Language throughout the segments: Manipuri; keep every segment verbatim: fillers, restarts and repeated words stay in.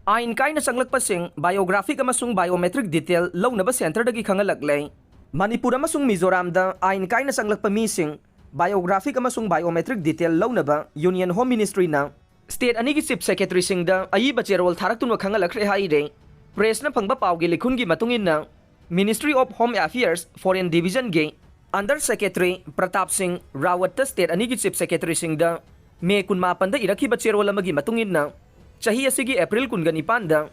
ꯑꯥꯏꯟ ꯀꯥꯏꯅ ꯆꯪꯂꯛꯄꯁꯤꯡ biographic ꯑꯃꯁꯨꯡ biometric detail ꯂꯧꯅꯕ centreꯗꯒꯤ ꯈꯪꯍꯜꯂꯛꯂꯦ꯫ ꯃꯅꯤꯄꯨꯔ ꯑꯃꯁꯨꯡ ꯃꯤꯖꯣꯔꯥꯝꯗ ꯑꯥꯏꯟ ꯀꯥꯏꯅ ꯆꯪꯂꯛꯄ ꯃꯤꯁꯤꯡ biographic ꯑꯃꯁꯨꯡ biometric detail ꯂꯧꯅꯕ Union Home Ministryꯅ state ꯑꯅꯤꯒꯤ chief secretaryꯁꯤꯡꯗ ꯑꯏꯕ ꯆꯦꯔꯣꯜ ꯊꯥꯔꯛꯇꯨꯅ ꯈꯪꯍꯜꯂꯛꯈ꯭ꯔꯦ ꯍꯥꯏꯔꯦ꯫ Pressꯅ ꯐꯪꯕ ꯄꯥꯎꯒꯤ ꯂꯤꯈꯨꯟꯒꯤ ꯃꯇꯨꯡ ꯏꯟꯅ, Ministry of Home Affairs Foreign Divisionꯒꯤ under secretary Pratap ꯁꯤꯡ ꯔꯥꯋꯠꯇ state ꯑꯅꯤꯒꯤ chief secretaryꯁꯤꯡꯗ ꯃꯦ ꯀꯨꯟꯃꯥꯄꯟꯗ ꯏꯔꯛꯈꯤꯕ ꯆꯦꯔꯣꯜ ꯑꯃꯒꯤ ꯃꯇꯨꯡ ꯏꯟꯅ, ꯆꯍꯤ ꯑꯁꯤꯒꯤ April ꯀꯨꯟꯒ ꯅꯤꯄꯥꯟꯗ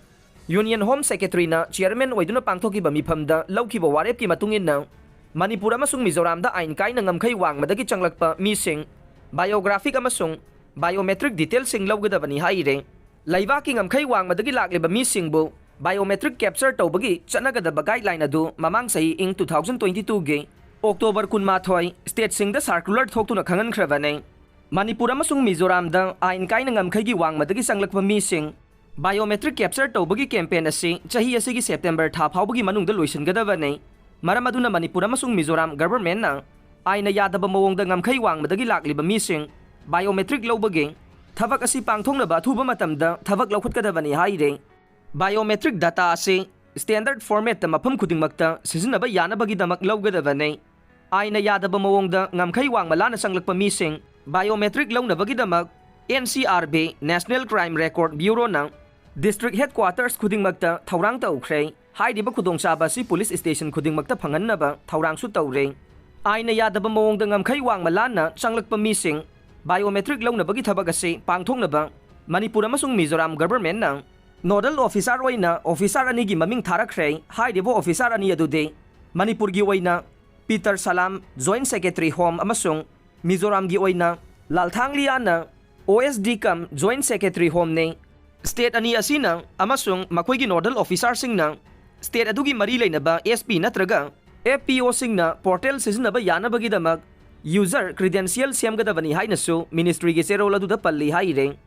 Union Home Secretaryꯅ chairman ꯑꯣꯏꯗꯨꯅ ꯄꯥꯡꯊꯣꯛꯈꯤꯕ ꯃꯤꯐꯝꯗ ꯂꯧꯈꯤꯕ ꯋꯥꯔꯦꯞꯀꯤ ꯃꯇꯨꯡ ꯏꯟꯅ, ꯃꯅꯤꯄꯨꯔ ꯑꯃꯁꯨꯡ ꯃꯤꯖꯣꯔꯥꯝꯗ ꯑꯥꯏꯟ ꯀꯥꯏꯅ ꯉꯝꯈꯩ ꯋꯥꯡꯃꯗꯒꯤ ꯆꯪꯂꯛꯄ ꯃꯤꯁꯤꯡ biographic ꯑꯃꯁꯨꯡ biometric detailꯁꯤꯡ ꯂꯧꯒꯗꯕꯅꯤ ꯍꯥꯏꯔꯦ꯫ ꯂꯩꯕꯥꯛꯀꯤ ꯉꯝꯈꯩ ꯋꯥꯡꯃꯗꯒꯤ ꯂꯥꯛꯂꯤꯕ ꯃꯤꯁꯤꯡꯕꯨ biometric capture ꯇꯧꯕꯒꯤ ꯆꯠꯅꯒꯗꯕ guideline ꯑꯗꯨ ꯃꯃꯥꯡ ꯆꯍꯤ ꯏꯪ two thousand twenty twoꯒꯤ October ꯀꯨꯟꯃꯥꯊꯣꯏ stateꯁꯤꯡꯗ circular ꯊꯣꯛꯇꯨꯅ ꯈꯪꯍꯟꯈ꯭ꯔꯕꯅꯤ꯫ ꯃꯅꯤꯄꯨꯔ ꯑꯃꯁꯨꯡ ꯃꯤꯖꯣꯔꯥꯝꯗ ꯑꯥꯏꯟ ꯀꯥꯏꯅ ꯉꯝꯈꯩꯒꯤ ꯋꯥꯡꯃꯗꯒꯤ ꯆꯪꯂꯛꯄ ꯃꯤꯁꯤꯡ biometric capture ꯇꯧꯕꯒꯤ campaign ꯑꯁꯤ ꯆꯍꯤ ꯑꯁꯤꯒꯤ September ꯊꯥ ꯐꯥꯎꯕꯒꯤ ꯃꯅꯨꯡꯗ ꯂꯣꯏꯁꯤꯟꯒꯗꯕꯅꯤ꯫ ꯃꯔꯝ ꯑꯗꯨꯅ ꯃꯅꯤꯄꯨꯔ ꯑꯃꯁꯨꯡ ꯃꯤꯖꯣꯔꯥꯝ governmentꯅ ꯑꯥꯏꯟꯅ ꯌꯥꯗꯕ ꯃꯑꯣꯡꯗ ꯉꯝꯈꯩ ꯋꯥꯡꯃꯗꯒꯤ ꯂꯥꯛꯂꯤꯕ ꯃꯤꯁꯤꯡ biometric ꯂꯧꯕꯒꯤ ꯊꯕꯛ ꯑꯁꯤ ꯄꯥꯡꯊꯣꯛꯅꯕ ꯑꯊꯨꯕ ꯃꯇꯝꯗ ꯊꯕꯛ ꯂꯧꯈꯠꯀꯗꯕꯅꯤ ꯍꯥꯏꯔꯦ꯫ Biometric data ꯑꯁꯤ standard formatꯇ ꯃꯐꯝ ꯈꯨꯗꯤꯡꯃꯛꯇ ꯁꯤꯖꯤꯟꯅꯕ ꯌꯥꯅꯕꯒꯤꯗꯃꯛ ꯂꯧꯒꯗꯕꯅꯤ꯫ ꯑꯥꯏꯟꯅ ꯌꯥꯗꯕ ꯃꯑꯣꯡꯗ ꯉꯝꯈꯩ ꯋꯥꯡꯃ ꯂꯥꯟꯅ ꯆꯪꯂꯛꯄ ꯃꯤꯁꯤꯡ biometric ꯂꯧꯅꯕꯒꯤꯗꯃꯛ N C R B National Crime Record Bureauꯅ district headquarters ꯈꯨꯗꯤꯡꯃꯛꯇ ꯊꯧꯔꯥꯡ ꯇꯧꯈ꯭ꯔꯦ꯫ ꯍꯥꯏꯔꯤꯕ ꯈꯨꯗꯣꯡꯆꯥꯕ ꯑꯁꯤ police station ꯈꯨꯗꯤꯡꯃꯛꯇ ꯐꯪꯍꯟꯅꯕ ꯊꯧꯔꯥꯡꯁꯨ ꯇꯧꯔꯦ꯫ ꯑꯥꯏꯟꯅ ꯌꯥꯗꯕ ꯃꯑꯣꯡꯗ ꯉꯝꯈꯩ ꯋꯥꯡꯃ ꯂꯥꯟꯅ ꯆꯪꯂꯛꯄ ꯃꯤꯁꯤꯡ biometric ꯂꯧꯅꯕꯒꯤ ꯊꯕꯛ ꯑꯁꯤ ꯄꯥꯡꯊꯣꯛꯅꯕ ꯃꯅꯤꯄꯨꯔ ꯑꯃꯁꯨꯡ ꯃꯤꯖꯣꯔꯥꯝ governmentꯅ nodal officer ꯑꯣꯏꯅ officer ꯑꯅꯤꯒꯤ ꯃꯃꯤꯡ ꯊꯥꯔꯛꯈ꯭ꯔꯦ꯫ ꯍꯥꯏꯔꯤꯕ officer ꯑꯅꯤ ꯑꯗꯨꯗꯤ ꯃꯅꯤꯄꯨꯔꯒꯤ ꯑꯣꯏꯅ ꯄꯤꯇꯔ ꯁꯂꯥꯝ, Joint Secretary Home, ꯑꯃꯁꯨꯡ ꯃꯤꯖꯣꯔꯥꯝꯒꯤ ꯑꯣꯏꯅ ꯂꯥꯜꯊꯥꯡꯂꯤꯌꯥꯅ O S D cum Joint Secretary Homeꯅꯤ꯫ State ꯑꯅꯤ ꯑꯁꯤꯅ ꯑꯃꯁꯨꯡ ꯃꯈꯣꯏꯒꯤ nodal officerꯁꯤꯡꯅ state ꯑꯗꯨꯒꯤ ꯃꯔꯤ ꯂꯩꯅꯕ S P ꯅꯠꯇ꯭ꯔꯒ F P Oꯁꯤꯡꯅ portal ꯁꯤꯖꯤꯟꯅꯕ ꯌꯥꯅꯕꯒꯤꯗꯃꯛ user credential ꯁꯦꯝꯒꯗꯕꯅꯤ ꯍꯥꯏꯅꯁꯨ ministryꯒꯤ ꯆꯦꯔꯣꯜ ꯑꯗꯨꯗ ꯄꯜꯂꯤ ꯍꯥꯏꯔꯦ꯫